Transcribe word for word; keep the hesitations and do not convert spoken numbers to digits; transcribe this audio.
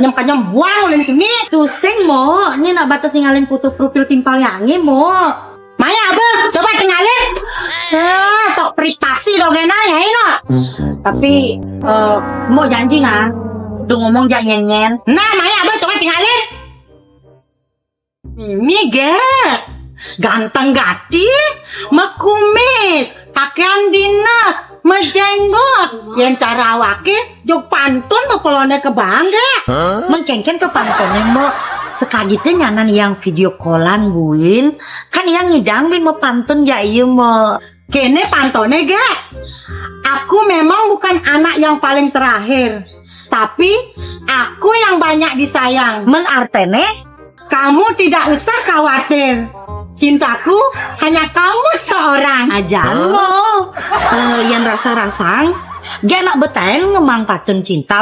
Kenyem-kenyem buang ulin kini. Tusing, Mbok. Ni nak batas ningalin foto profil timpal yange, Mbok. Maya, Abah, coba tinggalin. Ah, sok privasi dong, enak ya, ini. Tapi, eh, Mbok janji, nah. Udah ngomong, jak nyenyen. Nah, Maya, Abah, coba tinggalin. Mimi, gek. Ganteng gati, mekumis, pakaian dinas, mejenggot. Yen cara awake, jog pantun mepelone kebang, gek. Mengkengken ke pantone, Mbok. Sekagite nyanan yang video callan, buin. Kan yang ngidang bin mepantun, ja iya, Mbok. Kene pantone, gek. Aku memang bukan anak yang paling terakhir. Tapi, aku yang banyak disayang. Men artene? Kamu tidak usah khawatir. Cintaku hanya kamu seorang. Ajan lo. Eh, yang rasa-rasang, gak nak betaen ngemang patun cinta.